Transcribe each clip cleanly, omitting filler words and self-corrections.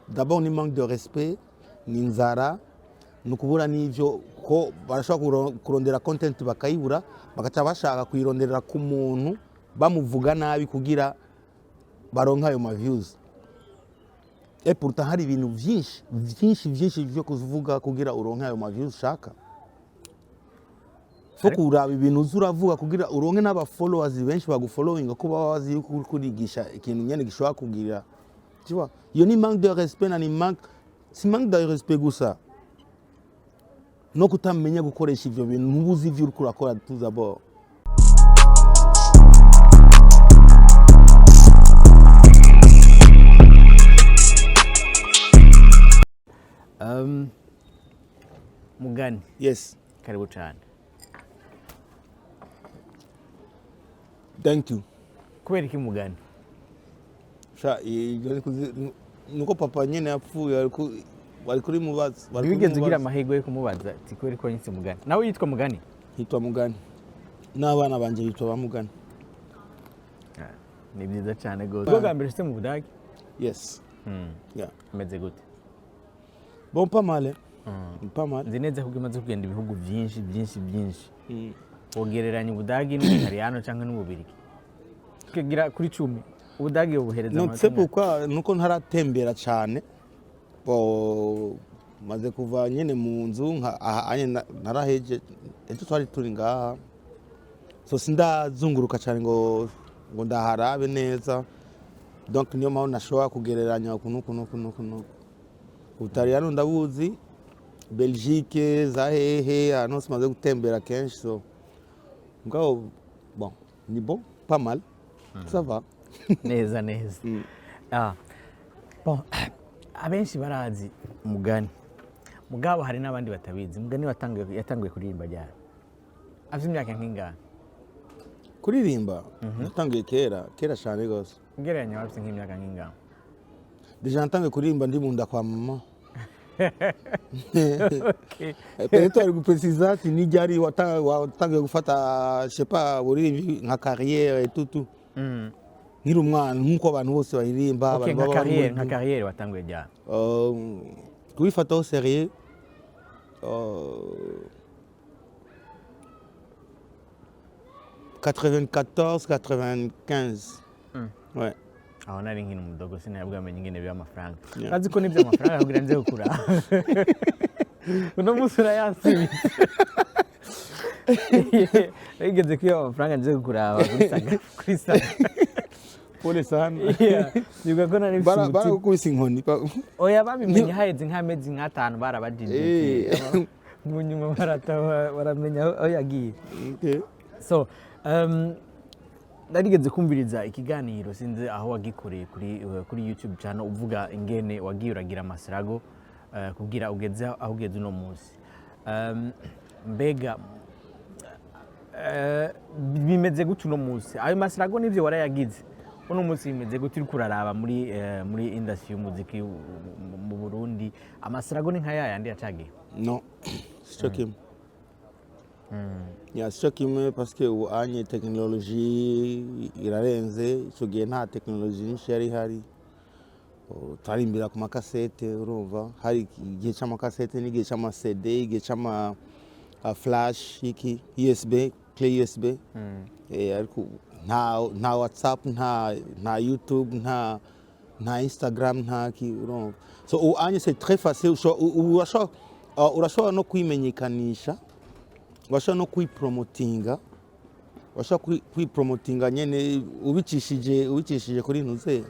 D'abord ni manque de respect, ni inzara, ni ukubura n'ivyo ko barashobora kurondera content bakayibura, bagaca bashaka kuyironderera ku muntu bamuvuga nabi kugira baronke ayo ma views. Et pourtant hari ibintu vyinshi vyinshi vyinshi vyo kuvuga kugira uronke ayo ma views ushaka. Faut kuraba ibintu uza uravuga kugira uronke n'aba followers benshi bagufollowinga, ko baba bazi yuko uriko urigisha ikintu nyene gishobora kugira, tu vois. Iyo ni manque de respect, na ni manque, si manque de respect gusa, no kutamenya gukoresha ivyo bintu, ntubuzi ivyo uriko urakora tout d'abord. Mugani. Yes. Karibu cyane. Thank you. Kubera iki Mugani? Sha, ibyo ni nuko papa nyene yapfuye, bari kuri mubaza, bari kuri Wigeze ugira mubaza. amahirwe yo kumubaza ati kubera ko wanyise Mugani? Nawe yitwa Mugani? Hitwa Mugani, n'abana banje bitwa ba Mugani. Ah, ni byiza cyane rwose. Ubwo bwa mbere ushitse mu Budage? Yes. Yeah. Umeze gute? Bon, pas mal, hein? Pas mal. Nzi neza ko umaze kugenda ibihugu byinshi byinshi byinshi. Wogereranya Ubudagi n'Ubutaliyano cyangwa n'Ububirigi, tukagira kuri 10, Ubudagi buhereza Non, amanota c'est angahe? pourquoi nuko ntaratembera cyane. Bo maze kuva nyene mu nzu nka aha anye naraheje ejo twari turi ngaha, so sindazunguruka cyane ngo ndaharabe neza. Donc niyo mpamvu nashobora kugereranya ukuntu ukuntu ukuntu ukuntu. Ubutaliyano ndabuzi, Belgique, za hehe, ahantu hose maze gutembera kenshi. So mugabo bon, ni bon, pas mal, ça va. Neza neza. Ah, bon, abenshi barazi Mugani, mugabo hari n'abandi batabizi. Mugani yatanguye kuririmba ryari, afite imyaka nk'ingana? Kuririmba natangiye kera kera cyane rwose. Ugereranya waba ufite nk'imyaka nk'ingana? Déjà natangiye kuririmba ndi mu nda kwa mama. Peut-être wari gupréciser ati ni ryari watangiye gufata, je sais pas, buririmbi nka carrière et tout tout. Nkiri umwana, nk'uko abantu bose baririmba. Okay, Abantu nka baba bari carrière, nka carrière watanguye ryari? Kubifata au sérieux, 94, 95, ouais. Aho nari nkiri umudogo, sinabwamenye ingene biba amafaranga. Yeah. Urazi ko nibyo amafaranga kugira nze gukura, uno munsi urayansubitse. Wigeze kwiba amafaranga nze kukuraba kuri Saga, kuri Saga? Pole sana. Yeah, nibuka ko nari mfise umutima. Barakukubise inkoni. Oya, babimenye haheze nk'amezi nk'atanu, barabajije. Mu nyuma baramenya aho yagiye. Okay. So narigeze kumviriza ikiganiro, sinzi aho wagikoreye, kuri YouTube channel, uvuga ingene wagiye uragira amasirago kugira ugeze aho ugeze uno munsi. Mbega bimeze gute uno munsi? Ayo masirago nivyo warayagize, uno munsi bimeze gute uriko uraraba muri industry y'umuziki mu Burundi? Amasirago ni nka yayandi yacagiye? Non, sico kimwe. Ya, sico kimwe, parce que ubu anye tekinoloji irarenze. Ico gihe nta tekinoloji nyinshi yari ihari. Oh, twarimbira ku makasete. Urumva, hari igihe c'amakasete n'igihe c'ama CD, igihe c'ama flash, iki USB, clé USB. Ariko nta WhatsApp, nta YouTube, nta Instagram, nta ki, urumva. So ubu anye c'est très facile. Urashobora no kwimenyekanisha, urashobora no kwipromotinga, urashobora kwipromotinga nyene ubicishije kuri ntuze,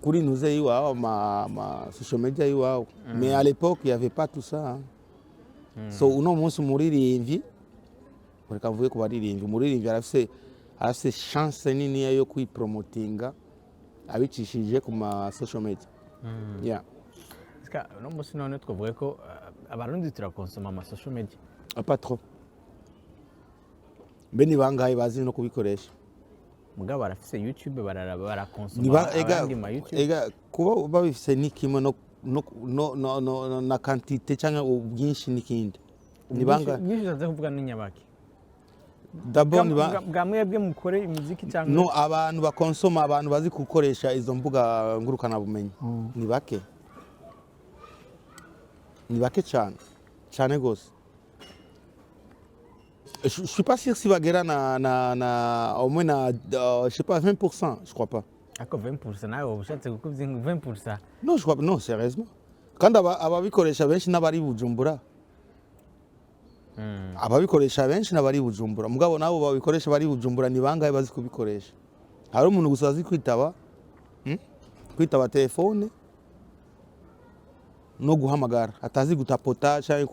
kuri ntuze iwawe, ma social media iwawe. Mais à l'époque il y avait pas tout ça, hein. So uno munsi umuririmbyi, reka mvuge ku baririmbyi, umuririmbyi arafise chance niniya yo kwipromotinga abicishije ku ma social media, yeah. Ska uno munsi none twavuga ko Abarundi turakonsoma ama social media? Ah, pas trop. Mbe ni bangahe bazi no kubikoresha? Mugabo barafise YouTube, bararaba, barakonsoma Ega, abandi ma YouTube. Ega kuba babifise ni kimwe, no na quantité cyangwa ubwinshi n'ikindi. Ni bangahe? Byinshi usanze kuvuga ni nyabaki? D'abord Bwa mwebwe mukore imiziki cyangwa? No, abantu bakonsoma, abantu bazi gukoresha izo mbuga ngurukanabumenyi ni bake, ni bake cyane cyane gose. Je suis pas sûr si bagera na au moins na je sais pas, 20%, je crois pas. Ariko 20% nawe woba ushatse gukubya 20%. Non, je crois pas, non, sérieusement. Kandi ababikoresha benshi n'abari Bujumbura, ababikoresha benshi n'abari Bujumbura. Mugabo nabo babikoresha bari Bujumbura, ni bangahe bazi kubikoresha? Hari umuntu gusa azi kwitaba, Kwitaba telefone no guhamagara, atazi gutapota cyangwa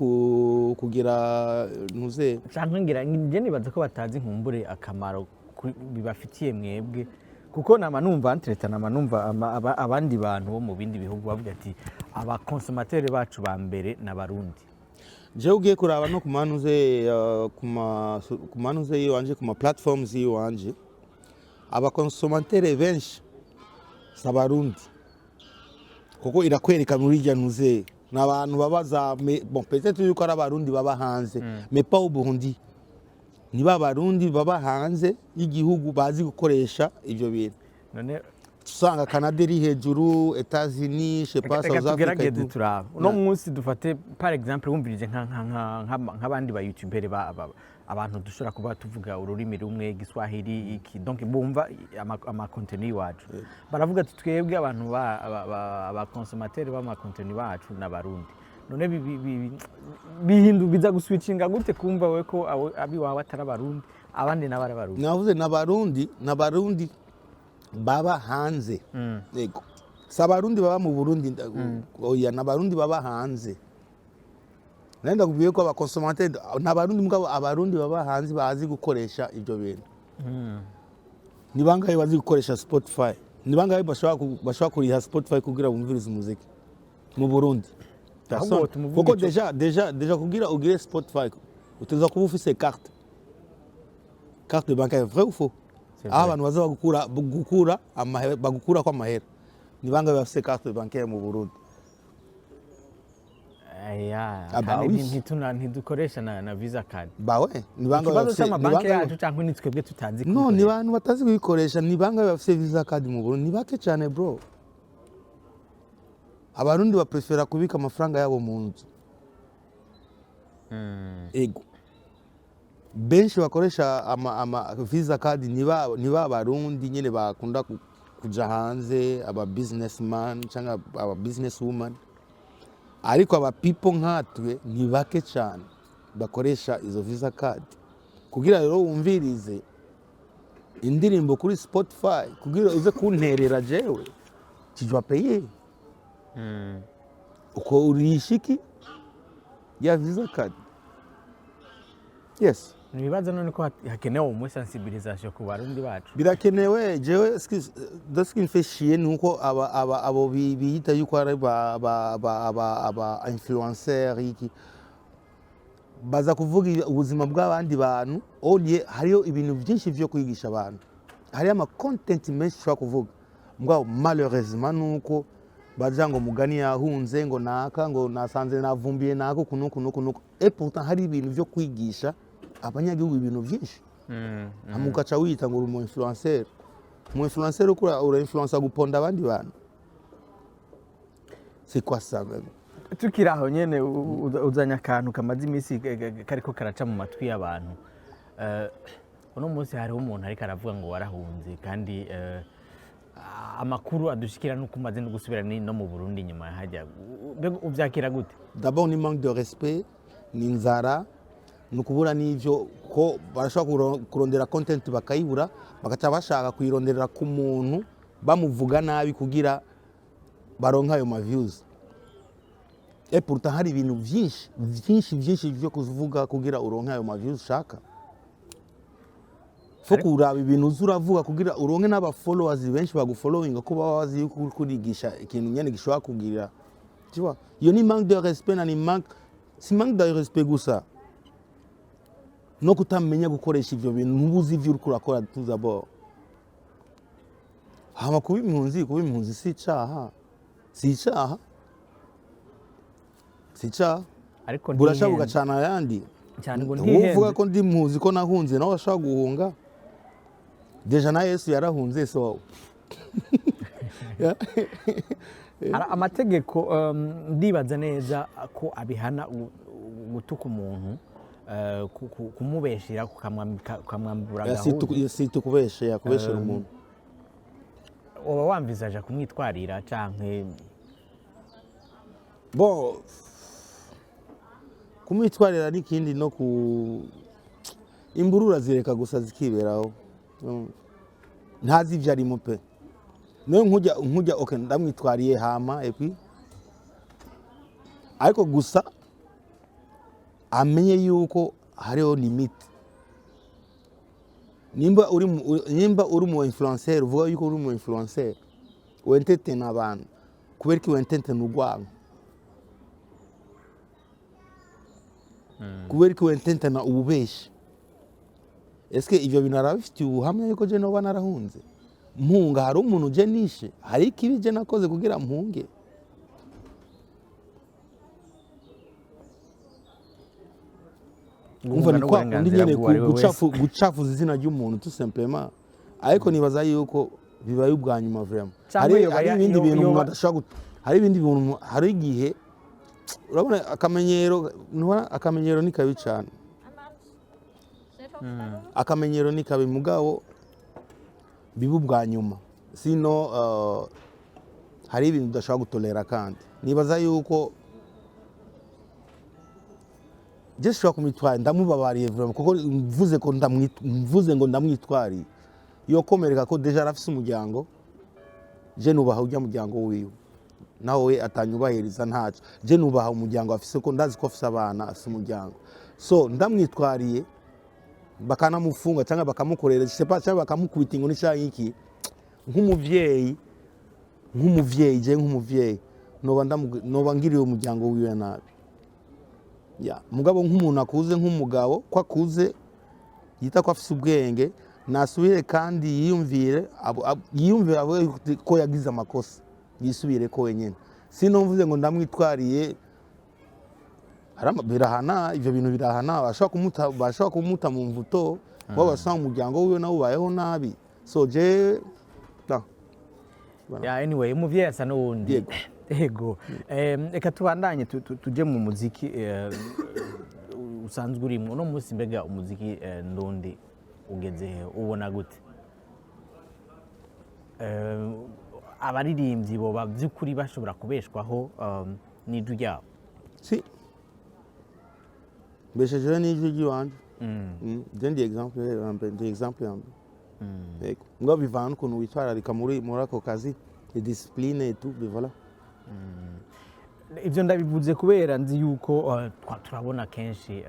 kugira ntuze. Canke ngira njye nibaza ko batazi nkumbure akamaro bibafitiye mwebwe, kuko nama numva entreta, nama numva abandi bantu bo mu bindi bihugu bavuga ati aba consommateurs bacu ba mbere n'Abarundi. Jewe ugiye kuraba no ku manuze ku manuze yiwanje, ku ma platforms yiwanje, aba consommateurs benshi si Abarundi, kuko irakwereka muri irya ntuze ni abantu baba za bon, peut-être yuko ari Abarundi baba hanze, mais pas au Burundi. Ni ba Barundi baba hanze y'igihugu bazi gukoresha ivyo bintu. None Usanga Canada iri hejuru, Etats-Unis, je sais pas, reka South Africa et tugerageze tout. Turaba uno munsi, dufate par exemple, wumvirije nk'abandi ba youtubeurs, abantu dushobora kuba tuvuga ururimi rumwe, Igiswahili, iki, donc bumva ama contenu iwacu, baravuga ati twebwe abantu aba consommateurs b'ama contenu bacu n'Abarundi. None bihindu biza guswitchinga gute kumva we ko abiwawe atari Abarundi, abandi nabo ari Abarundi? Navuze n'Abarundi, n'Abarundi baba hanze. Yego, si Abarundi baba mu Burundi, oya, n'Abarundi baba hanze. Nari ndakubwiye ko aba consommateurs ni Abarundi, mugabo Abarundi baba hanze bazi gukoresha ibyo bintu ni bangahe? Bazi gukoresha Spotify ni bangahe? Bashobora kuriha Spotify kugira bumvirize umuziki mu Burundi? Ahubwo Personne. tumuvuga Kuko déjà kugira ugire Spotify uteza kuba ufise carte bancaire, vrai ou faux? C'est Aho vrai. abantu baza bagukura amahera, bagukura ko amahera, ni bangahe bafise carte bancaire mu Burundi? Aya, Ah, bah kandi oui. ntidukoresha na Visa card. Bah ouais, ni bangahe Ikibazo bafise ni c'amabanki bangahe? yacu canke ni twebwe tutazi No, ni kubikoresha? bantu batazi kubikoresha. Ni bangahe bafise Visa card mu Burundi? Ni bake cyane, bro. Abarundi baprefera kubika amafaranga yabo mu nzu. Ego, benshi bakoresha ama Visa card ni ba Barundi nyene bakunda kuja hanze, aba businessman cyangwa aba business woman. Ariko aba people nkatwe ni bake cyane bakoresha izo Visa card. Kugira rero wumvirize indirimbo kuri Spotify, kugira uze kunterera jewe, tu dois payer. Uko urisha iki ya Visa card, yes. Ni ibibazo none ko hakenewe umwe sensibilisation ku Barundi bacu. Birakenewe. Jewe ce qui me fait chier ni uko aba abo biyita yuko ari ba aba influencer iki, baza kuvuga ubuzima bw'abandi bantu olie. Hariyo ibintu byinshi vyo kwigisha abantu, hariyo ama content menshi ushobora kuvuga. Mugabo malheureusement nuko baja ngo Mugani yahunze, ngo naka, ngo nasanze navumbiye naka, uku nuku nuku nuku, et pourtant hari ibintu vyo kwigisha abanyagihugu, ibintu byinshi. Hama ugaca wiyita ngo uri umu influencer. Umu influencer uko ura influencer guponda abandi bantu, c'est quoi ça même? Tukiri aho nyene, uzanye akantu kamaze iminsi kariko karaca mu matwi y'abantu. Uno munsi hariho umuntu ariko aravuga ngo warahunze, kandi amakuru adushikira nuko umaze no gusubira no mu Burundi nyuma ya hajya. Mbega uvyakira gute? D'abord ni manque de respect, ni inzara, ni ukubura n'ivyo ko barashobora kurondera content bakayibura, bagaca bashaka kuyironderera ku muntu bamuvuga nabi kugira baronke ayo ma views. Et pourtant hari ibintu vyinshi vyinshi vyinshi vyo kuvuga kugira uronke ayo ma views ushaka. Faut kuraba ibintu uza uravuga kugira uronke n'aba followers benshi bagufollowinga, ko baba bazi yuko uriko urigisha ikintu nyene gishobora kugira. Tu vois, iyo ni manque de respect, na ni manque, si manque de respect gusa, no kutamenya gukoresha ivyo bintu, ntubuzi ivyo uriko urakora tout d'abord. Hama kuba impunzi si icaha, si icaha, si icaha. Ariko Burasha ntihenze. bugacana ayandi. Cyane ngo Wowe ntihenze. Uvuga ko ndi muzi ko nahunze, nawe ashobora guhunga. Déjà na Yesu yarahunze, so. Hari amategeko, ndibaza neza ko abihana gutuka umuntu, kumubeshera, ukamwambura agahuzu. Si tukubeshe, yakubeshera umuntu. Uba wamvizaje kumwitwarira canke? Bon, kumwitwarira n'ikindi, no ku imburura zireka gusa zikiberaho. Ntazi ibyo arimo pe. Niyo nkujya, okay, ndamwitwariye hama et puis, ariko gusa amenye yuko hariho limite. Nimba uri mu influencer, uvuga yuko uri mu influencer wentetena abantu, kubera ko wentetena urwango, kubera ko wentetena ububeshi, eske ivyo bintu arabifitiye ubuhamya yuko je noba narahunze mpunga? Hari umuntu je nishe? Hari ikibi je nakoze kugira mpunge? Umva, ni kwa kundi nyene gucafuza izina ry'umuntu, tout simplement. Ariko nibaza yuko bibaye ubwa nyuma vraiment. Cyangwa Hari yoba hari ibindi bintu umuntu adashobora hari ibindi bintu, hari igihe urabona akamenyero, ntubona akamenyero ni kabi cyane. Akamenyero ni kabi, mugabo biba ubwa nyuma. Sino hari ibintu udashobora gutolera. Kandi nibaza yuko je shobora kumwitwara, ndamubabariye vraiment, kuko mvuze ngo ndamwitwariye yokomereka, ko déjà arafise umuryango. Je nubaha ujya muryango wiwe, nawe we atanyubahiriza ntaco. Je nubaha umuryango afise, ko ndazi ko afise abana, afise umuryango. So ndamwitwariye bakanamufunga cyangwa bakamukorera, je sais pas, cyangwa bakamukubita inkoni cyangwa iki, nk'umuvyeyi, je nk'umuvyeyi noba ngiriye umuryango wiwe nabi. Ya mugabo, nk'umuntu akuze, nk'umugabo ko akuze, yita ko afise ubwenge, nasubire kandi yiyumvire, yiyumvire avuge ko yagize amakosa, yisubire ko wenyine. Sino mvuze ngo ndamwitwariye, birahana, ivyo bintu birahana. Bashobora kumuta mu mvuto, bo basanga umuryango wiwe nawe ubayeho nabi. So je na Yeah, anyway, umuvyeyi asa n'uwundi. Yego. Yego. Reka tubandanye, tuje mu muziki usanzwe urimo uno munsi. Mbega umuziki ndundi ugeze he? Ubona gute? Abaririmbyi boba by'ukuri bashobora kubeshwaho n'ijwi ryabo? Si mbeshejeho n'ijwi ry'iwanje. Je ndi exemple ya mbere, ndi exemple ya mbere. Yego, ngo bivana n'ukuntu witwararika muri ako kazi, discipline et tout, mais voilà. Ibyo ndabivuze kubera nzi yuko turabona kenshi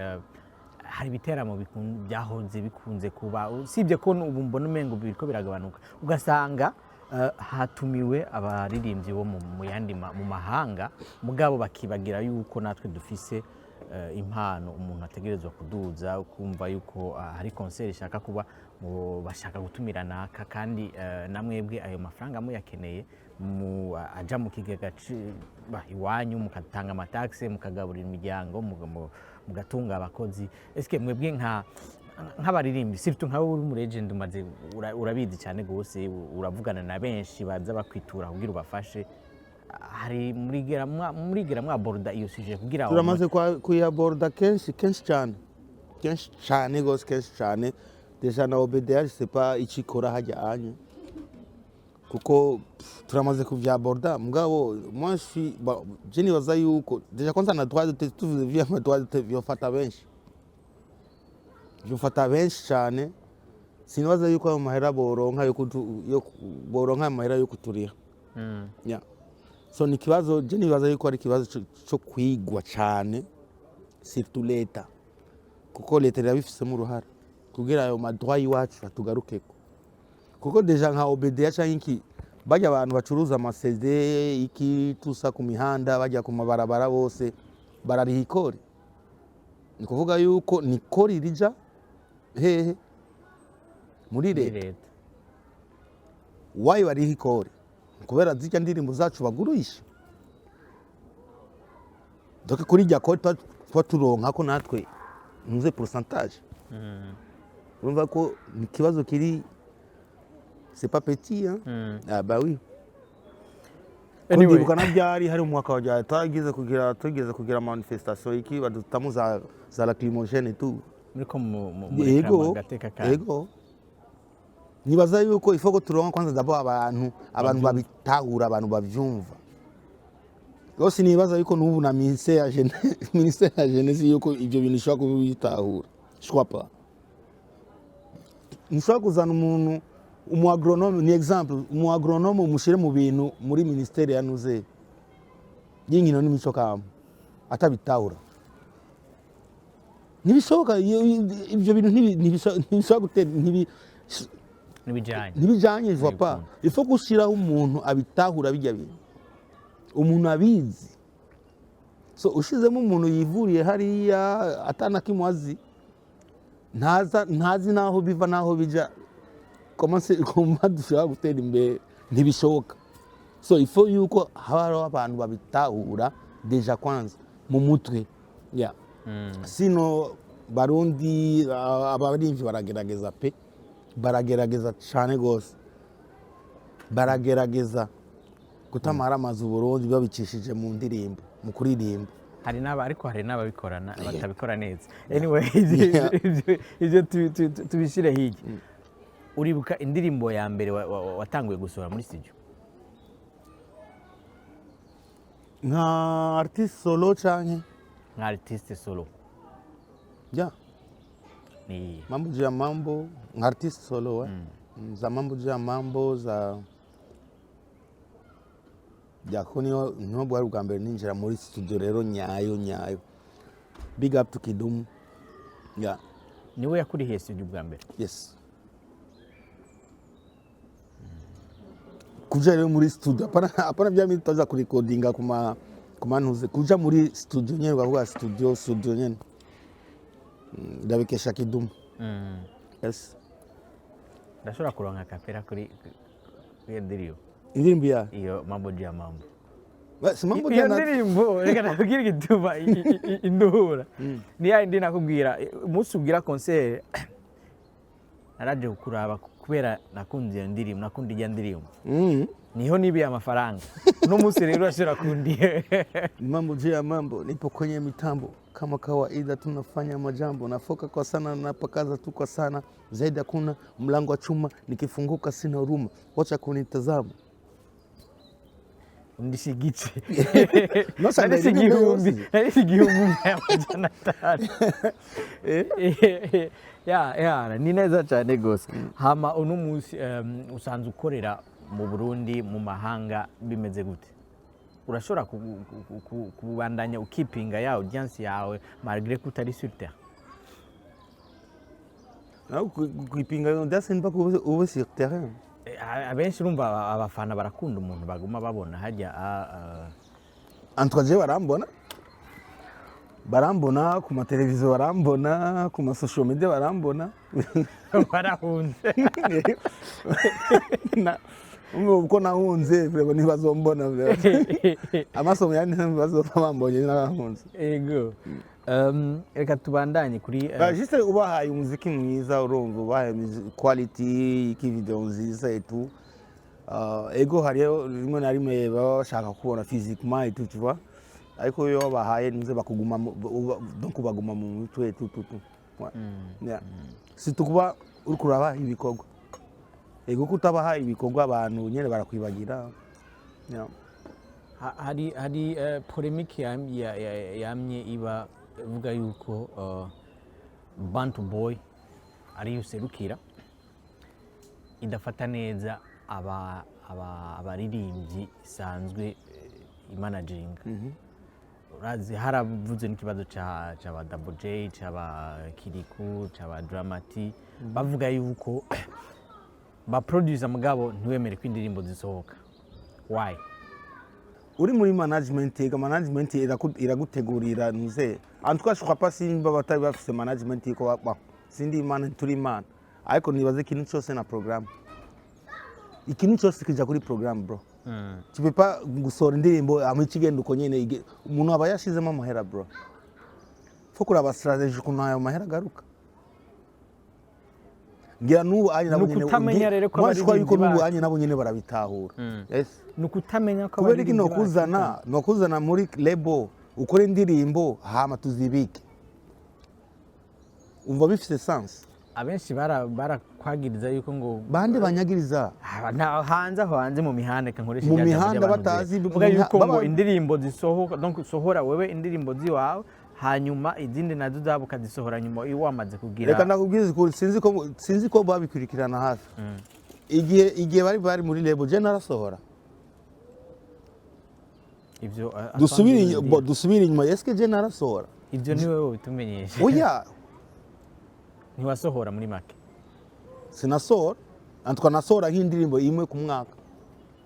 hari ibiteramo byahoze bikunze kuba, usibye ko ubu mbona umengo biriko biragabanuka, ugasanga hatumiwe abaririmbyi bo mu yandi mu mahanga, mugabo bakibagira yuko natwe dufise impano umuntu ategerezwa kuduza. Kumva yuko hari concert ishaka kuba, bashaka gutumira naka, kandi namwebwe ayo mafaranga muyakeneye, mu aja mu kigega iwanyu, mukatanga amataxe, mukagaburira imiryango, mugatunga abakozi. Eske mwebwe nk'abaririmbyi, surtout nkawe uri mu legend, umaze urabizi cyane gose, uravugana na benshi baza bakwitura kugira ubafashe, hari murigera mwaborda iyo sujet kugira Turamaze kuyaborda kenshi, kenshi cyane, kenshi cyane gose, kenshi cyane. Déjà na OBDA, je sais pas icyo ikora hajya anye, kuko turamaze kuvyaborda. Mugabo moi je suis bon, je nibaza yuko déjà kwanza na droit de tuvuze via ma droit de vyofata benshi, vyofata benshi cyane. Sinibaza yuko ayo mahera boronka yo boronka ayo mahera yo kuturiha. Yeah. So ni ikibazo, je nibaza yuko ari ikibazo co kwigwa cyane, surtout leta, kuko leta irabifisemo uruhara kugira ayo madroit y'iwacu atugarukeko. Kuko déjà nka OBDA canke iki, bajya abantu bacuruza ama CD iki tusa ku mihanda, bajya ku mabarabara, bose barariha ikori. Ni kuvuga yuko ni kori rija hehe? Muri Muri leta. Leta. Wayi bariha ikori kubera zirya ndirimbo zacu bagurisha. Donc kuri rya kori tuba turonka ko natwe ntuze pourcentage. Urumva ko ni ikibazo kiri, c'est pas petit, hein. Ah bah oui. Ko Anyway. ndibuka na byari hari umwaka wa byari tugeze kugira manifestation, iki, badutamo za lacrymogène et tout. Muriko mureklama agateka kanyu. Ego, nibaza yuko ifo ko turonka kwanza d'abord abantu babitahura, abantu bavyumva rwose. Nibaza yuko n'ubu na ministère ya jeunesse yuko ivyo bintu ishobora kubitahura. Je crois pas. Ntushobora kuzana umuntu umu agronome, ni exemple, umu agronome umushyire mu bintu muri ministère ya nuze y'inkino n'imico kama atabitahura. Ntibishoboka. Ibyo bintu ntibishobora gutera n'ibijyanye ntibijanye, je vois pas. Il faut gushyiraho umuntu abitahura bijya bintu, umuntu abizi. So ushizemo umuntu yivuriye hariya atanakimwazi, ntaza, ntazi naho biva naho bija, comment c'est, comment dushobora gutera imbere? Ntibishoboka. So il faut yuko haba hariho abantu babitahura déjà kwanza mu mutwe, yeah. Sino Barundi, abarimvyi baragerageza pe, baragerageza cyane rwose, baragerageza kutamara amazu Burundi babicishije mu ndirimbo, mu kuririmba. Hari n'aba, ariko hari n'ababikora batabikora neza. Anyway, ibyo tubishyire hirya. Uribuka indirimbo ya mbere watanguye gusohora muri studio? Nka artiste solo canke? Nka artiste solo. Yeah. Ni Mambo juu ya mambo, nka artiste solo, eh? Za mambo juu ya mambo za jako niho bwari ubwa mbere ninjira muri studio rero nyayo nyayo. Big up to Kidumu, yeah. Niwe yakurihiye studio bwa mbere? Yes, kuja rero muri studio, hapana bya bintu tutaza kurekodinga kuma ntuze, kuja muri studio nyene, ukavuga studio, studio nyene. Ndabikesha Kidumu. Yes. Ndashobora kuronka kapera kuri iyo ndirimbo? Indirimbo ya Iyo mambo juu ya mambo. Ba, si mambo Iyo jana. ndirimbo, reka nakubwira igituma induhura. Ni ya yindi nakubwira umunsi ubwira concert naraje kukuraba kubera nakunze iyo ndirimbo, nakunda ijya ndirimbo. Niho nibiye amafaranga. Uno munsi rero urashobora kundiye. Mambo juu ya mambo, nipo kwenye mitambo kama kawaida, tunafanya majambo, nafoka kwa sana, napakaza tu kwa sana zaidi, hakuna mlango wa chuma nikifunguka, sina huruma, wacha kunitazama. Ndishe igice. Nosa. Narisi Ndirimbo 1000. yose. Narisi 1500. Ya, ni neza cyane gose. Hama uno munsi usanzwe ukorera mu Burundi, mu mahanga bimeze gute? Urashobora kubandanya ukipinga ya audience yawe malgré ko utari sur terrain? Nawe kuipinga audience mpaka ube sur terrain. Abenshi urumva abafana barakunda umuntu baguma babona hajya En tout cas, jewe barambona ku mateleviziyo, barambona ku ma social media, barambona. Barahunze. Uko nahunze, vraiment ntibazombona, vraiment. Amaso yanjye ntibazopfa bambonye narahunze. Ego. Reka tubandanye kuri Ba, juste ubahaye umuziki mwiza, urumva, ubahaye quality iki, video nziza et tout. Ego, hariyo rimwe na rimwe baba bashaka kubona physiquement et tout, tu vois, ariko iyo wabahaye nize bakuguma donc baguma mu mitwe et tout, tout, tout. Ouais. Yeah. Surtout kuba uriko urabaha ibikorwa. Ego, kutabaha ibikorwa abantu nyene barakwibagira. Yeah. Hari polémique yamye iba ivuga yuko Bantu Boy ariyo userukira idafata neza abaririmbyi isanzwe imanaginga. Urazi haravuze n'ikibazo ca ba Double J, c'aba Kiriku, c'aba Dramati, bavuga yuko ba producer mugabo ntiwemere ko indirimbo zisohoka. Why? Uri muri management, ega management iragutegurira ntuze. En tout cas, je crois pas, simba batari bafise management ko sindi Imana, turi Imana, ariko nibaze ikintu cyose na programme, ikintu cyose kija kuri programme, bro. Tu peux pas gusohora indirimbo amwe ikigenda uko nyene. Umuntu aba yashizemo amahera, bro. Faut kuraba stratégie ukuntu ayo mahera agaruka. Ngira n'ubu anye nabo Ni nyene ukutamenya rero ko moi, je crois yuko abaririmbyi n'ubu bacu- anye nabo nyene barabitahura, yes. Ni ukutamenya ko Kubera iki? abaririmbyi bacu- Nokuzana muri label, ukore indirimbo, hama tuzibike, umva bifise sens? Abenshi barakwagiriza yuko ngo Bande banyagiriza? Ah, hanze aho, hanze mu mihanda, reka nkoreshe Mu rya jambo mihanda ry'abantu batazi, vuga yuko ngo indirimbo zisohoka, donc usohora wewe indirimbo ziwawe, hanyuma izindi nazo zabo ukazisohora nyuma iyo wamaze kugira. Reka ndakubwiza ukuri, sinzi ko babikurikirana hafi. Igihe bari muri label, je narasohora. Ivyo Dusubire Antoine bo, dusubire inyuma, eske je narasohora? Ivyo ni wewe ubitumenyesha. Oya. Ntiwasohora muri make? Sinasohora, antwa nasohora nk'indirimbo imwe ku mwaka,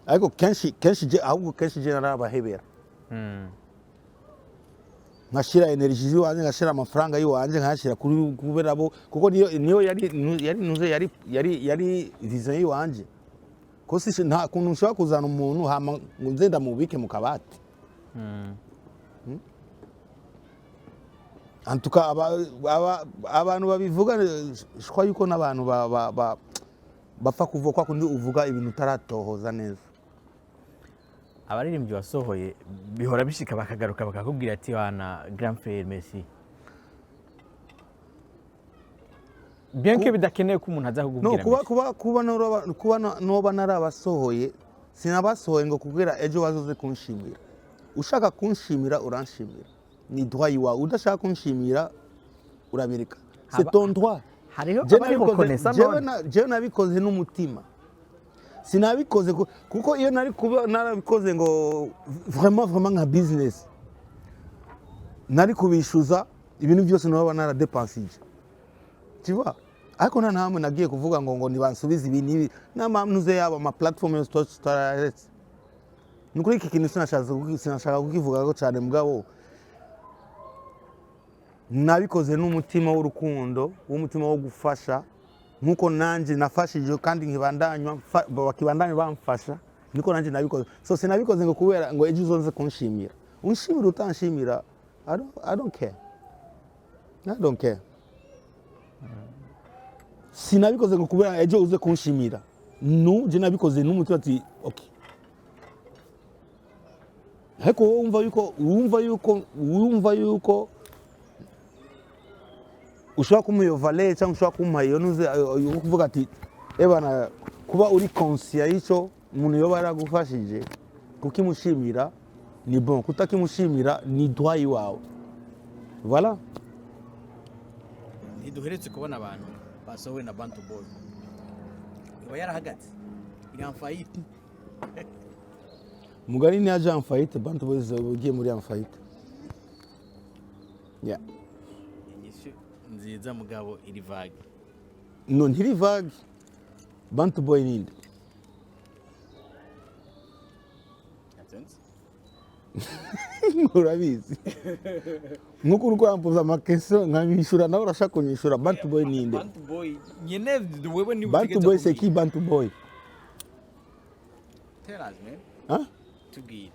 ariko kenshi kenshi je, ahubwo kenshi je narabahebera, nkashira energy ziwanje, nkashira amafaranga yiwanje, nkayashira kuri kubera bo, kuko niyo yari nuze yari vision yiwanje, ko si nta kuntu nshobora kuzana umuntu hama ngo nze ndamubike mu kabati. En tout cas, abantu babivuga, je crois yuko n'abantu bapfa kuvuga kwa kundi uvuga ibintu utaratohoza neza. Abaririmbyi wasohoye bihora bishika bakagaruka bakakubwira ati: "Wana grand frère, merci," bien que bidakenewe ko umuntu aza No kukubwira kuba merci. Kuba noba narabasohoye, sinabasohoye ngo kubwira ejo bazoze kunshimira. Ushaka kunshimira uranshimira, ni droit iwawe. Udashaka kunshimira urabireka, c'est ton droit. Hariho Je abari reconnaissant none. Jewe nabikoze n'umutima, sinabikoze kuko iyo nari kuba narabikoze ngo vraiment vraiment nka business, nari kubishuza ibintu byose noba naradépensije, tu vois. Ariko nta namwe nagiye kuvuga ngo nibansubize ibi n'ibi n'amanuze yabo, ama platform yose tutararetse. Ni ukuri iki kintu sinashaka kukivugaho cyane, mugabo nabikoze n'umutima w'urukundo, w'umutima wo gufasha, nk'uko nanjye nafashije kandi nkibandanywa bakibandanya bamfasha, niko nanjye nabikoze. So sinabikoze ngo kubera ngo ejo uzoze kunshimira. Unshimira, utanshimira, I don't care, I don't care. Sinabikoze ngo kubera ejo uze kunshimira. No, je nabikoze n'umutima ati okay. Ariko wowe wumva yuko ushobora kumuha iyo valeur cyangwa ushobora kumuha iyo nuze yo kuvuga ati ebana, kuba uri conscient y'icyo umuntu yoba yaragufashije, kukimushimira ni bon, kutakimushimira ni droit iwawe, voilà. Ntiduheretse kubona abantu basohowe na Bantu Boy, iba yarahagaze, iri en faillite. Mugani ni aje en faillite, Bantu Boys ugiye muri en faillite, yeah. Inyishu nziza, mugabo iri vague. No, ntiri vague. Bantu Boy ninde? Ntabyonzi. Urabizi, nkuko uri kurampuza ama questions nkabishyura, nawe urashaka kunyishyura. Bantu Boy ninde? Bantu Boy nyene wewe ni Bantu Boy, c'est qui Bantu Boy? Tell us, man. Hein? Tubwire.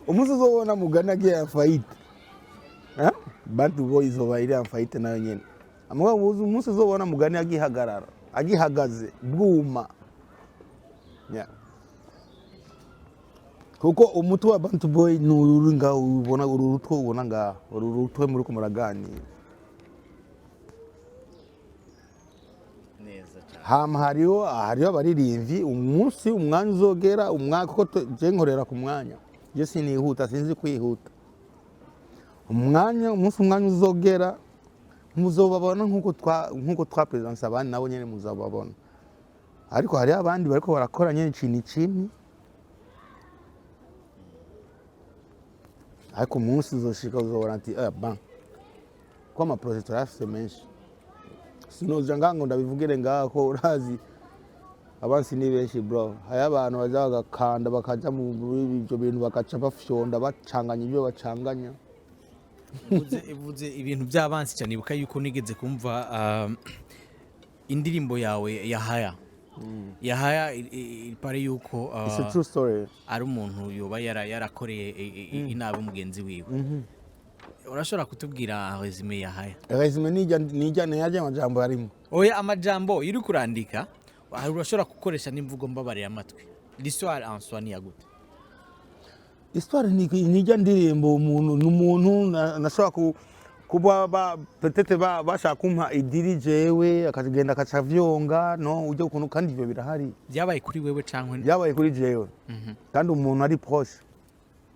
Umunsi uzobona Mugani agiye en faillite, hein? Bantu Boy izoba iri en faillite nayo nyene. Mugabo umunsi uzobona Mugani agihagarara, agihagaze bwuma, yeah. Kuko umutwe wa Bantu Boy ni uri ngaho ubona, uru rutwe ubona ngaho, uru rutwe muri ko muraganira. Neza cyane. Hama hariho abaririmbyi, umunsi umwanya uzogera, umwanya, kuko je nkorera ku mwanya, je sinihuta, sinzi kwihuta. Umwanya, umunsi umwanya uzogera, muzobabona nkuko twa présenté abandi, nabo nyene muzababona. Ariko hariho abandi bariko barakora nyene chini chini, ariko umunsi uzoshika uzobona ati ban ko ama projets turayafise menshi. Sinoja ngaha ngo ndabivugire ngaha, ko urazi abansi ni benshi, bro. Hariho abantu baza bagakanda, bakaja muri ibyo bintu, bagaca bafyonda, bacanganya ibyo bacanganya. Uvuze ibintu by'abansi cyane, ibuka yuko nigeze kumva indirimbo yawe Yahaya. Yahaya ipare yuko It's a true story. ari umuntu yoba yarakoreye inabi mugenzi wiwe. Urashobora kutubwira résumé Yahaya? Résumé nijya niyajya amajambo arimo. Oya, amajambo iyo uri kurandika urashobora gukoresha n'imvugo mbabarira amatwi. L'histoire en soi ni yagute? Histoire nijya ndirimbo, umuntu ni umuntu nashobora kuba peut-être bashaka kumpa idiri, jewe akagenda akaca vyonga no ujya ukuntu, kandi ivyo birahari. Byabaye kuri wewe canke? Byabaye kuri jewe, kandi umuntu ari proche.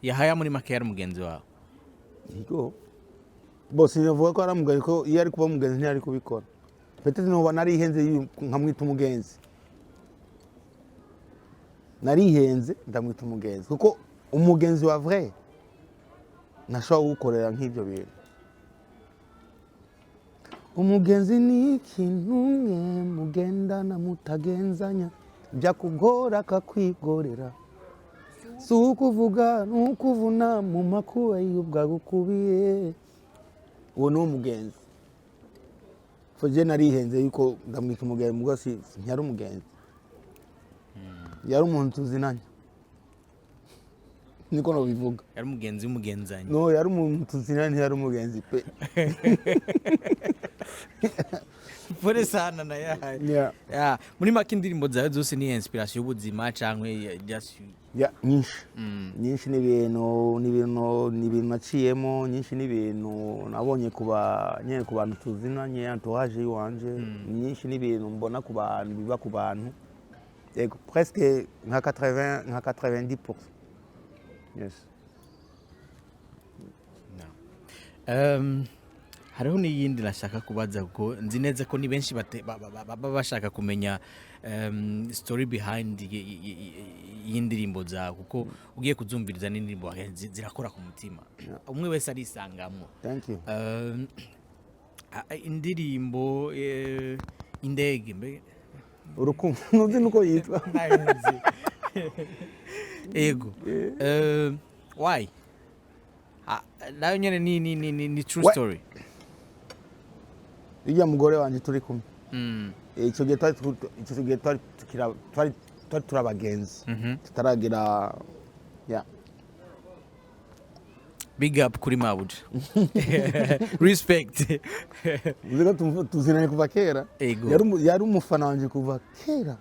Yahaya muri make yari mugenzi wawe? Yego, bose navuga ko ari umugenzi, ko iyo ari kuba umugenzi ntiyari kubikora. Peut-être noba narihenze nkamwita umugenzi. Narihenze ndamwita umugenzi, kuko umugenzi wa vrai ntashobora kugukorera nk'ibyo bintu. Umugenzi ni ikintu mwe mugendana mutagenzanya, byakugora akakwigorera, si ukuvuga ni ukuvuna mu makuba y'ubwagukubiye. Uwo ni umugenzi. Fo je narihenze yuko ndamwita umugenzi, mugo si ntiyari umugenzi, yari umuntu tuzinanye, niko nobivuga. Yari umugenzi w'umugenzanyi? No, yari umuntu tuzinanye, ntiyari umugenzi pe. Pole sana na Yahaya. Yeah. Yeah. Muri make indirimbo zawe zose ni inspiration y'ubuzima canke just? Ya, nyinshi nyinshi ni ibintu naciyemo, nyinshi ni ibintu nabonye ku ba nyene, ku bantu tuzinanye, entourage yiwanje. Nyinshi ni ibintu mbona ku bantu, biba ku bantu. Yego, presque nka 80, nka 90%, yes. Hariho n'iyindi nashaka kubaza, kuko nzi neza ko ni benshi baba bashaka kumenya story behind y'indirimbo zawe, kuko ugiye kuzumviriza n'indirimbo zirakora ku mutima, umwe wese arisangamwo. Thank you. Indirimbo indege mbe? Urukundo, ntuzi nuko yitwa. Ntayo nzi. Ego. Why? Ah, nayo nyene ni true story? Ijya mugore wanje turi kumwe. Icyo gihe icyo gihe twari twari turi abagenzi, tutaragira ya. Big up kuri mabuja, respect. Uzi ko tuzinanye kuva kera. Ego. Yari umufana wanje kuva kera,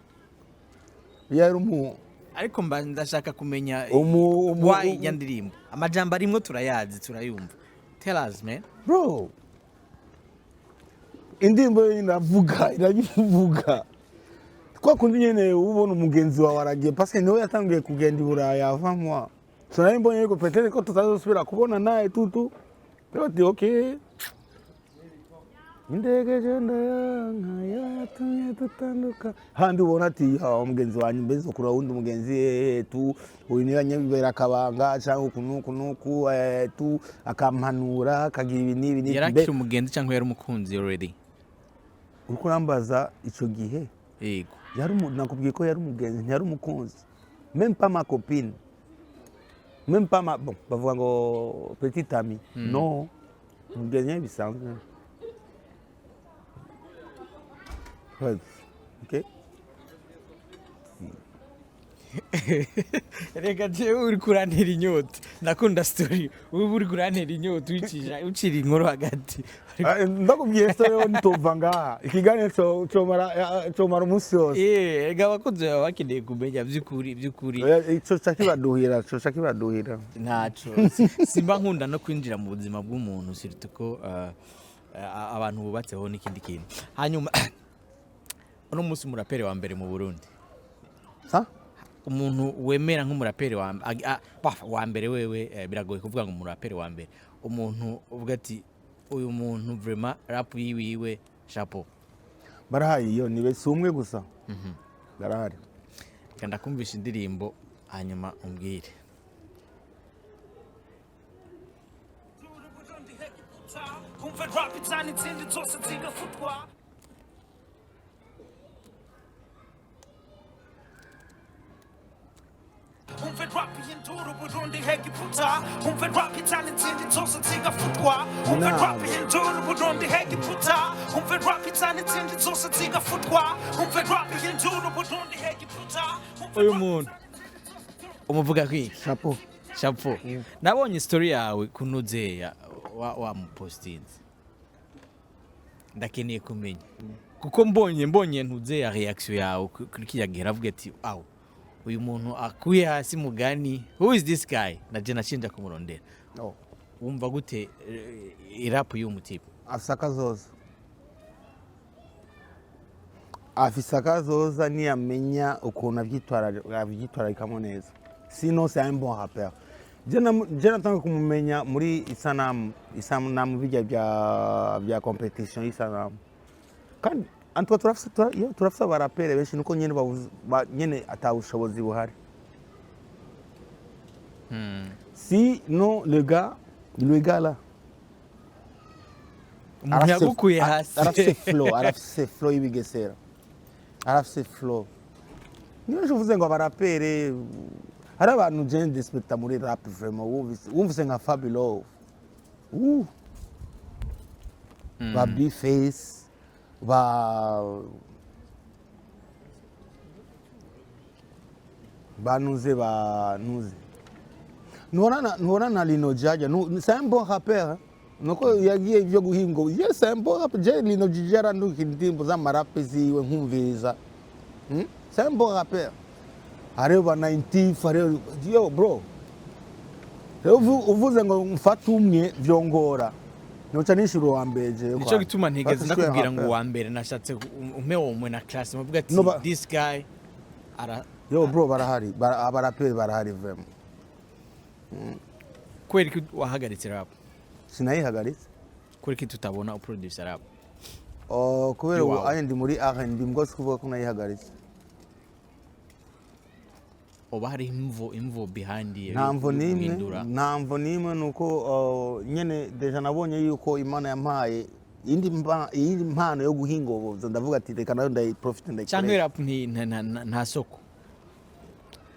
yari umu Ariko mba ndashaka kumenya why ijya ndirimbo, amajambo arimwo turayazi, turayumva. Tell us, man. Bro, indirimbo yo iravuga, irabivuga. Kwa kundi nyene ubona umugenzi wawe aragiye, parce niwe yatangiye kugenda i Buraya avant moi. Sinari mbonye yuko peut-être ko tutazosubira kubona naye tutu. Rero ati okay, indege je ndayanka yatumye dutanduka. Handi ubona ati ya umugenzi wanjye, mbese ukura wundi mugenzi tu, uyu niwe anyibera akabanga cyangwa uku nuku nuku, tu akampanura, akagira ibi n'ibi n'ibi. Yari akiri umugenzi cyangwa yari umukunzi already? Uriko urambaza ico gihe? Yego. Nakubwiye ko yari umugenzi, ntiyari umukunzi, même pas ma copine, même pas ma, bon, bavuga ngo petit ami. No, umugenzi nyine bisanzwe. Ouais, okay. Reka jewe uri kurantera inyota, ndakunda story. Ubu uri kurantera inyota uyicisha ucira inkuru hagati. Ah, ndakubwiye story yo ntova ngaha, ikiganiro comara umunsi wose. Eh, reka abakunzi baba bakeneye kumenya by'ukuri by'ukuri. Oya, ico ca kibaduhira, ico ca kibaduhira. Ntaco. Simba nkunda no kwinjira mu buzima bw'umuntu, surtout ko abantu bubatseho n'ikindi kintu. Hanyuma uno munsi umuraperi wa mbere mu Burundi, Sa umuntu wemera nk'umuraperi wa wa mbere wewe, biragoye kuvuga ngo umuraperi wa mbere, umuntu uvuga ati uyu muntu vraiment rap yiwiwe chapeau? Barahari, iyo ni si umwe gusa, barahari. Reka ndakumvisha indirimbo hanyuma umbwire. Kumva rap cyane, izindi zose zigafutwa. Umve rap y'induru Burundi Egiputa, umve rap cyane, izindi zose zigafutwa. Umve rap y'induru Burundi Egiputa, umve rap cyane, izindi zose zigafutwa. Umve rap y'induru Burundi Egiputa, umve Uyu rap muntu umuvuga kwiki? Chapeau. Chapeau. Nabonye story yawe kunuzeya. Wamupostinze, ndakeneye kumenya, kuko mbonye ntuze ya reaction yawe kuri kiriya gihe, aravuga ati: "Aw, uyu muntu akuye hasi mugani, who is this guy?" Naje nashinja kumurondera. Oh. Wumva gute rap y'uwo mutipe? Afise akazoza, afise akazoza niyamenya ukuntu avyitwararikamo neza. Sinon, c'est un bon rappeur. Je natanga kumumenya muri Isanamu, Isanamu bijya bya competition y'Isanamu. Kandi antwa turafise yo, turafise abarapere benshi, nuko nyene nyene ata bushobozi buhari. Sinon le gars là Umuntu yagukuye hasi. Arafise flow, arafise flow y'ibigesera, arafise flow. Niyo uvuze ngo abarapere, hari abantu je ndespecta muri rap vraiment. Wumvise nka Fabulous, ba B-Face, ba banuze banuze, ntubona na Lino Jaja. C'est un bon rappeur, hein. Nuko yagiye ibyo guhinga. Yes, c'est un bon rappeur. Je Lino Jaja aranduka indirimbo z'amarape ziwe nkumviriza. C'est un bon rappeur. Hariho ba 90, hariho, yo bro. Rero uvuze ngo mfate umwe, vyongora, noca nishura uwa mbere jewe. Nico Kwanza. gituma ntigeze Fata ndakubwira ngo rappeur. uwa mbere. Nashatse umpe umwe na classe muvuga ati No, this guy ara. Yo bro, barahari, abaraperi barahari vraiment. Kubera ko wahagaritse rap? Sinayihagaritse. Kubera ko tutabona uproducer rap? Oh, kubera ubu Iwawe. anye ndi muri R&B, mbwo si kuvuga ko nayihagaritse. Oba hari imvo behind iyo Nta mvo n'imwe. guhindura? Nta mvo n'imwe. Ni uko nyene déjà nabonye yuko Imana yampaye iyindi mpano yo guhingoboza, ndavuga ati reka nayo ndayiprofite, Cyangwa ndayikoresha. Rap nta soko?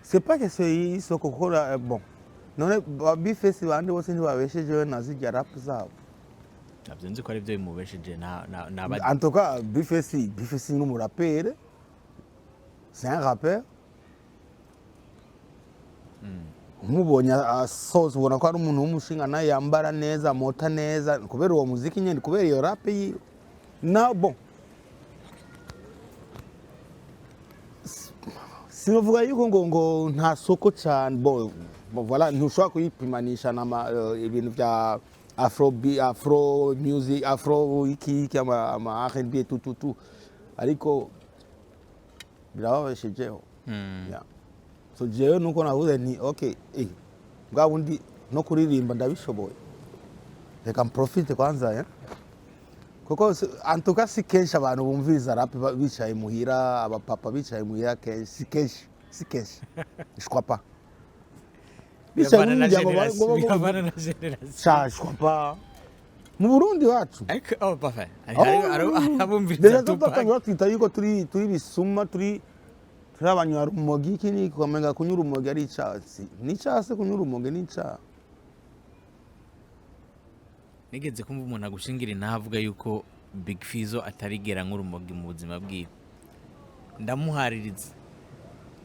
C'est pas que c'est isoko, kuko bon, none ba B-Face bandi bose ntibabeshejewe na zirya rap zabo? Ntabyo nzi ko ari byo bimubesheje na En tout cas, B-Face ni umurapere, c'est un rappeur. Umubonye asoza, ubona ko ari umuntu w'umushinga, nawe yambara neza, amota neza, kubera uwo muziki nyine, kubera iyo rap yiwe. Na bon, sinovuga yuko ngo nta soko cyane. Bon, voilà, ntushobora kuyipimanisha na ibintu bya afro, afro music, afro iki iki, ama R&B, tout tout tout, ariko birababeshejeho. Yeah. So jewe nuko navuze nti okay, bwa bundi no kuririmba ndabishoboye, reka mprofite kwanza, eh? Kuko en tout cas si kenshi abantu bumviriza rap bicaye muhira, abapapa bicaye muhira kenshi, si kenshi, si kenshi, je crois pas, bicaye Biravana mu na miryango generation, biravana na generation. Sha, je crois pas mu Burundi wacu. Ariko oh, parfait. Oh, Hari abumviriza Déjà Tupac. tubatangira twita yuko turi bisuma, turi abanywarumogi, iki ni ukamenga kunywa urumogi ari icaha. Ni icaha se? Kunywa urumogi ni icaha? Nigeze kumva umuntu agushingira inaha avuga yuko Big Fizzo atarigera nk'urumogi mu buzima bwiwe. Ndamuhaririza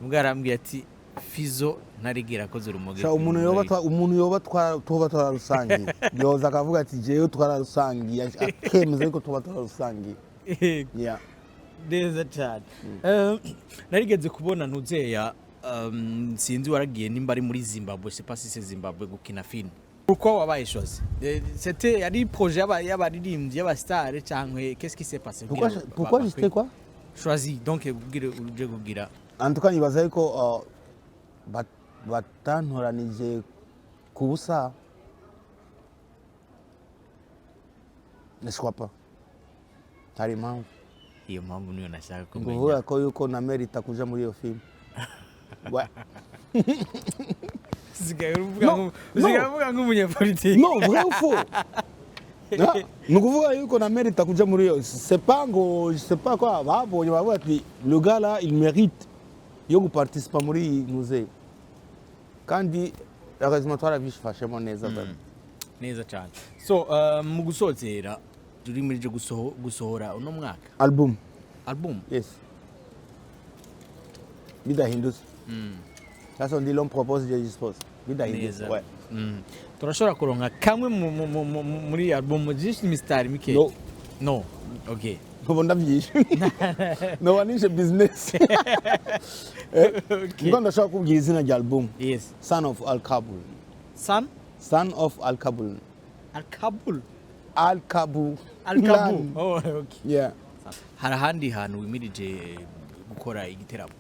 ubwo arambwiye ati Fizzo ntarigera akoze urumogi. Sha, umuntu yoba umuntu yoba tuba twararusangiye yoza akavuga ati jewe twararusangiye, akemeza yuko tuba twararusangiye. Yeah. Neza cyane. Narigeze kubona ntuzeya, sinzi waragiye nimba ari muri Zimbabwe, c'est pas si c'est Zimbabwe, gukina film. Pourquoi wabaye choisi? C'était yari projet y'abaririmbyi y'abastar cyangwa qu'est-ce qui s'est passé? Pourquoi pourquoi j'étais quoi? Choisi donc kugira uje kugira. En tout cas nibaza yuko batantoranije ku busa, je crois pas, hari impamvu. Iyo mpamvu niyo nashaka kumenya. Kuvuga ko yuko na merita kuja muri iyo film. Ouais. Usigaye uvuga No, usigaye no. uvuga nk'umunyapolitiki. Non, vrai ou faux? Ah, ni ukuvuga yuko na merita kuja muri iyo, c'est pas ngo je sais pas quoi, babonye bavuga ati le gars là, il mérite yo guparticipa muri iyi musée, kandi heureusement twarabifashemo neza vraiment. Neza cyane. So mu gusozera, turi muri je gusohora uno mwaka Album. Album. Yes, bidahindutse. Ça on dit l'homme propose, Dieu dispose. Bidahindutse. Neza. Ouais. Turashobora kuronka kamwe muri album, just imisitari mike? No. No, okay. Ntobo ndavyishe, noba nishe business. Okay. Ngo ndashaka kubwira izina rya album. Yes. Son of Al Kabul. Son Son of Al Kabul. Al-Kabul. Al Kabul. Al-Kabul, oh, okay. Yeah. Hari ahandi hantu wimirije gukora igiteramo?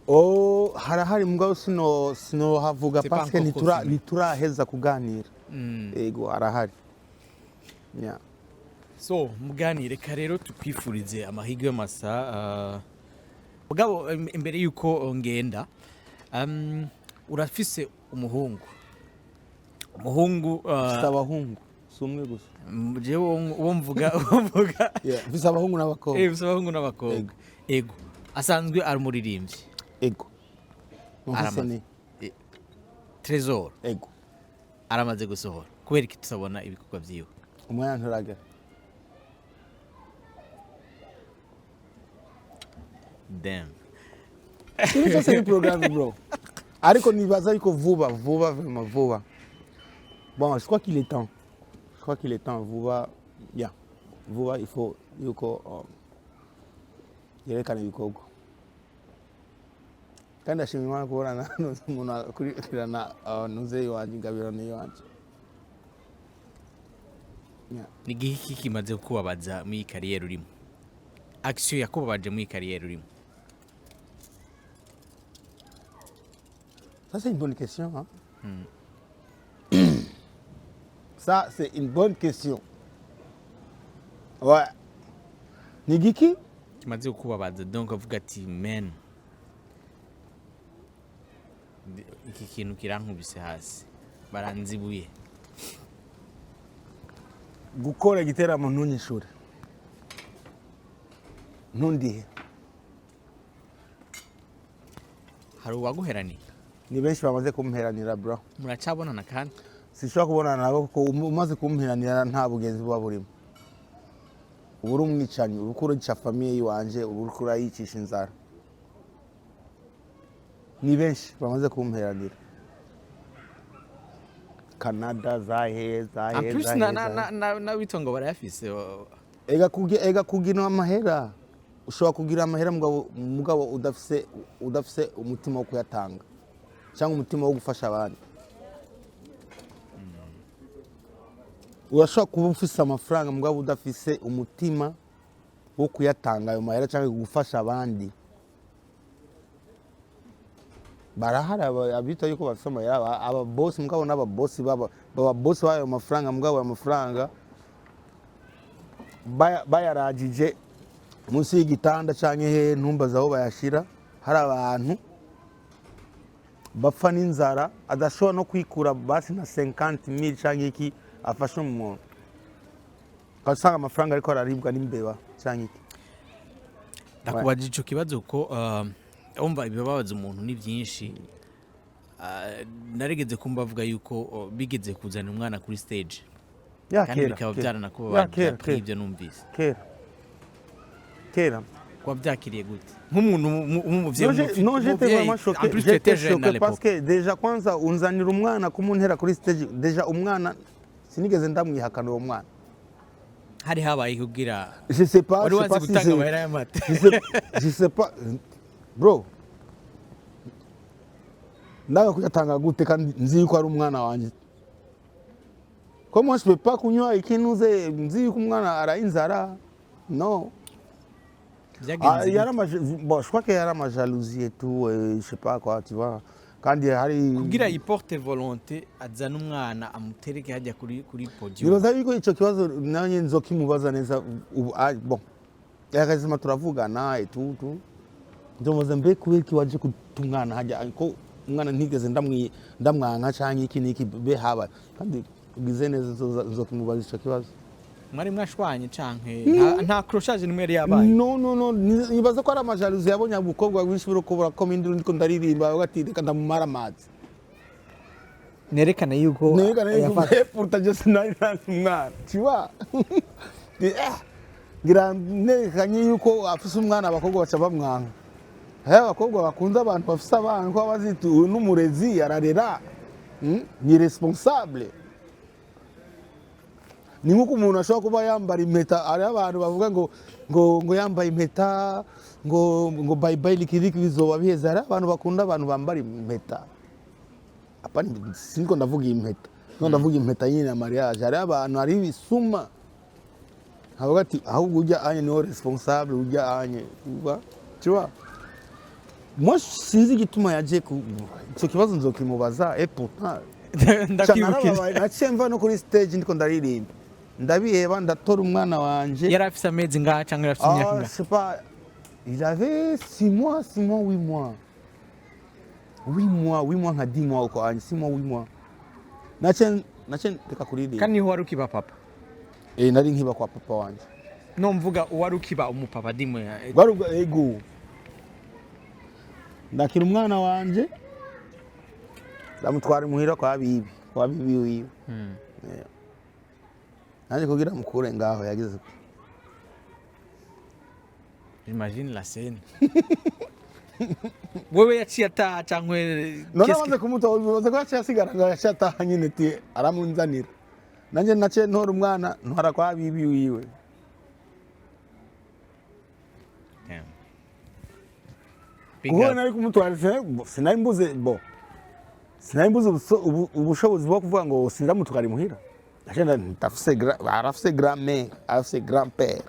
Oh, harahari, mugabo sino havuga C'est pas parce que encore confirmé. ntituraheza kuganira. Ego, arahari, yeah. So muganire. Reka rero tukwifurize amahirwe y'amasa. Mugabo imbere yuko ngenda, urafise umuhungu. Mfise abahungu, si umwe gusa. Jewe uwo mvuga. Yeah, mfise abahungu n'abakobwa. Eh, ufise abahungu n'abakobwa, ego. Asanzwe ari umuririmbyi? Ego, mfise Aramaze. ni Trésor? Ego. Aramaze gusohora? Kubera iki tutabona ibikorwa vyiwe? Umwanya nturagera. Damn. Ibi byose ni programme, bro, ariko nibaza yuko vuba vuba, vraiment vuba. Bon, je crois qu'il est temps, je crois qu'il est temps vuba. Yeah, vuba il faut yuko yerekana ibikorwa. Kandi ndashima Imana kubona umuntu akurikirana nuze iwanje, ingabirano iwanje. Yeah. Ni igiki kimaze kukubabaza muri iyi carrière urimo, action yakubabaje muri iyi carrière urimo? Ça, c'est une bonne question. Hein? Ça, c'est une bonne question. Ouais. Ni giki? Kimaze kukubabaza, donc avuga ati: "Man, iki kintu kirankubise hasi, baranzibuye." Gukora igiteramo ntunyishure, ntundihe. Hari uwaguheraniye? Ni benshi bamaze kumperanira, bro. Muracabonana kandi? Sinshobora kubonana nabo kuko umaze kumperanira nta bugenzi buba burimo. Uba uri umwicanyi, uba uriko urica famille yiwanje, uba uriko urayicisha inzara. Ni benshi bamaze kumperanira, Canada, zahe zahe. En plus zahe, na na zahe. na witwa ngo barayafise. Ega kugira amahera, ushobora kugira amahera, mugabo udafise umutima wo kuyatanga cyangwa umutima wo gufasha abandi. Urashobora kuba ufise amafaranga, mugabo udafise umutima wo kuyatanga ayo mahera cyangwa gufasha abandi. Barahari abita yuko bafise amahera, ababosi, mugabo n'ababosi baba bosi b'ayo mafaranga, mugabo ayo mafaranga bayaragije munsi y'igitanda canke hehe, ntumbaze aho bayashira. Hari abantu bapfa n'inzara, adashobora no kwikura basi na 50 mille canke iki afashe umuntu, ugasanga amafaranga ariko araribwa n'imbeba canke iki. Ndakubajije ico kibazo ko umva, ibibabaza umuntu ni byinshi. Narigeze kumva avuga yuko bigeze kuzana umwana kuri stage Ya, kandi kera, bikaba kera. byaranakubabaje. Ya, kera, kuri kera. ibyo numvise. Kera kera. Kuba byakiriye gute nk'umuntu w'umuvyeyi? Non, non, j'étais vraiment choqué. En plus tu J'étais étais jeune à choqué parce l'époque. que déjà kwanza unzanira umwana kumuntera kuri stage, déjà umwana sinigeze ndamwihakana uwo mwana. Hari habaye kugira Je sais pas, wari je sais wazi pas si gutanga amahera y'amata? Je sais pas, bro. Ndaga kuyatanga gute kandi nzi yuko ari umwana wanjye? Comment je peux pas kunywa ikintu nzi yuko umwana araye inzara? Non. Ah, Byagenze il y a gute? Bon, je crois qu'il y a ma jalousie et tout, et je sais pas quoi, tu vois. Kandi hari Kugira yiporte volonté azana umwana amutereke hajya kuri podium. Nibaza yuko ico kibazo nanjye nzokimubaza neza ubu. Ah, bon, yakazima turavugana et tout tout, nzomubaza: mbe kubera iki waje kuta umwana hajya, ko umwana ntigeze ndamwanka canke iki n'iki, be habaye? Kandi ugize neza, nzokimubaza ico kibazo. Mwari mwashwanye canke nta accrochage nimwe yari yabaye? Non, non, non, nibaza ko ari amajalousie, yabonye ubukobwa bwinshi buriko burakoma induru ndiko ndaririmba, avuga ati: "Reka ndamumara amazi." Nerekana yuko Nerekana yuko yafata. Pourtant je sinari nzi umwana, tu vois. Ngira nerekanye yuko afise umwana, abakobwa baca bamwanka. Hari abakobwa bakunda abantu bafise abana, kuko bazita uyu n'umurezi, ararera. Ni responsable. Ni nk'uko umuntu ashobora kuba yambara impeta. Hariho abantu bavuga ngo yambaye impeta, ngo bye bye, likiriki, bizoba biheze. Hariho abantu bakunda abantu bambara impeta. Apana, siniko ndavuga impeta, niko ndavuga impeta nyine ya mariage. Hariho abantu, hariho ibisuma avuga ati ahubwo ujya anye niho responsable, ujya anye uba, tu vois. Moi, sinzi igituma yaje ku icyo kibazo, nzokimubaza. Et pourtant Ndakwibukije. narababaye, naciye mva no kuri stage ndiko ndaririmba, ndabiheba, ndatora umwana wanje. Yari afise amezi ngaha cyangwa yari afise imyaka Ah, ingahe? je sais pas, il avait 6 mois, 6 mois, 8 mois, 8 mois, 8 mois, nka 10 mois uko anye, 6 mois, 8 mois. Naciye reka kuririmba. Kandi niho wari ukiba papa? Eh, nari nkiba kwa papa wanje. No mvuga uwari ukiba umupapa dimwe. Bwari ubwo ego. Ndakira umwana wanje, ndamutwara imuhira kwa bibi wiwe. Yeah. Nanjye kugira mukure ngaho yagize Imagine la scène. Wewe yaciye ataha cyangwa None amaze kumutora, bibaza ko yaciye asigara ngo yaciye ataha nyine, ti aramunzanira. Nanjye naciye ntora umwana, ntwara kwa bibi wiwe. Damn. Big Kuko up. nari kumutwara, sinari mbuze bo, sinari mbuze ubushobozi bwo kuvuga ngo sindamutwara imuhira. Naciye ndafise arafise grand-mère, arafise grand père,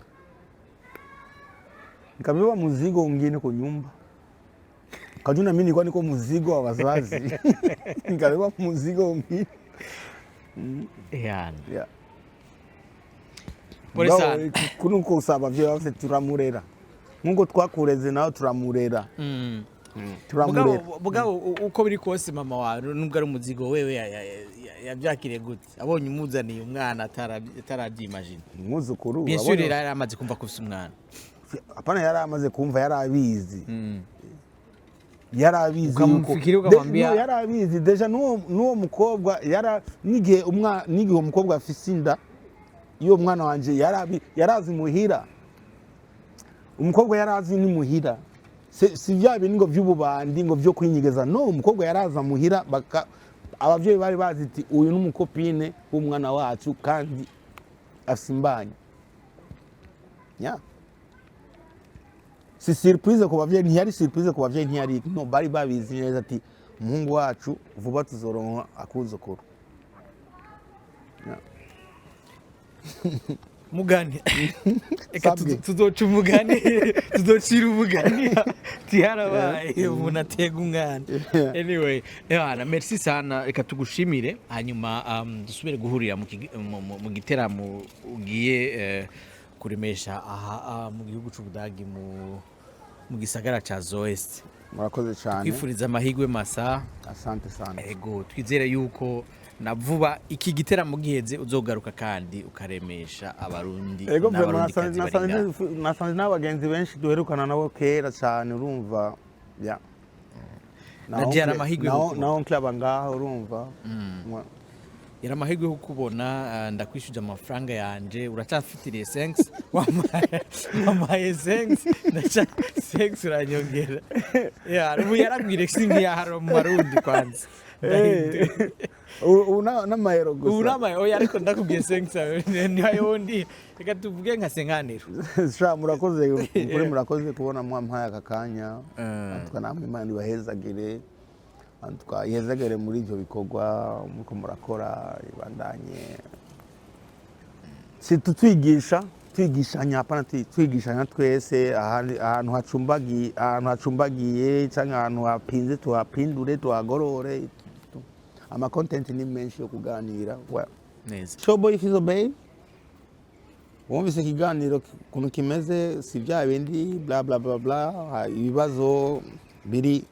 nikabeba mzigo mwingine kwa nyumba. Kajuna mimi nilikuwa niko mzigo wa wazazi, nikabeba mzigo mwingine. Yeah. Yeah. Pole Mugabo, sana. Kuno kusaba abavyeyi bafise, turamurera nkuko twakureze, nawe turamurera. Turamurera. Mugabo uko biri kose, mama wawe nubwo ari umuzigo, wewe yabyakiriye gute abonye umuzaniye umwana atarabyimagine? Umwuzukuru. Bien sûr, yari amaze kumva ko ufise umwana. Hapana, yari amaze kumva, yari abizi, yari abizi yuko Ukamfikiri ukamwambia- No, yari abizi déjà n'uwo mukobwa yara n'igihe n'igihe uwo mukobwa afise inda iyo mwana wanje, yarazi muhira. Umukobwa yarazi ni muhira. Si vya bintu ngo vy'ububandi, ngo vyo kwinyegeza. No, umukobwa yaraza muhira, baka abavyeyi bari bazi ati uyu ni umu copine w'umwana wacu kandi afise imbanyi. Yeah. Si surprise ku bavyeyi, ntiyari surprise ku bavyeyi, ntiyari, no, bari babizi neza ati umuhungu wacu vuba tuzoronka akuzukuru. Yeah. Mugani reka Sabwe. Tuzoca umugani, tuzocira umugani tiharabaye umuntu atega umwana. Anyway, yana merci sana, reka tugushimire, hanyuma dusubire guhurira mu giteramo ugiye kuremesha aha mu gihugu c'Ubudagi, mu gisagara ca Soest. Murakoze cyane. Twifuriza amahirwe masa. Asante sana. Ego, twizere yuko na vuba iki giteramo giheze uzogaruka kandi ukaremesha Abarundi Ego, vraiment. n'Abarundikazi bari ngaha. Nasanze n'abagenzi benshi duherukana nabo kera cyane, urumva, ya. Na Diarra, amahirwe yo kukubona. Na oncle aba ngaha, urumva. Yari amahirwe yo kukubona. Ndakwishuje amafaranga yanje, uracyafitiriye 5, wampaye 5, ndaca 5 uranyongera. Ya, ubu yarabwire singi yaharo mu Marundi kwanza. Ndahindura. Ubu n'amayero gusa. Ubu namaye, oya, ariko ndakubwiye 5 niyo wundi, reka tuvuge nka 50. Sha, murakoze kuri, murakoze kubona mwampaye aka kanya. Antuka namwe Imana ibahezagire, antuka ihezagire muri ibyo bikorwa muriko murakora, ibandanye si tutwigisha, twigishanya, hapana, twigishanya twese. Ahantu hacumbagiye cyangwa ahantu hapinze, tuhapindure, tuhagorore. Ama content ni menshi yo kuganira. Well, Neza. Showboy Fizo Babe, wumvise ikiganiro ukuntu kimeze, si bya bindi bla bla bla bla. Ibibazo biri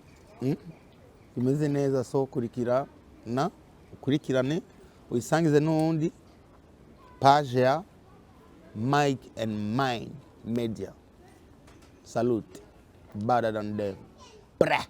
bimeze neza. So kurikira na ukurikirane, uyisangize n'uwundi, page ya Mike and Mine Media. Salute, better than them. Brah.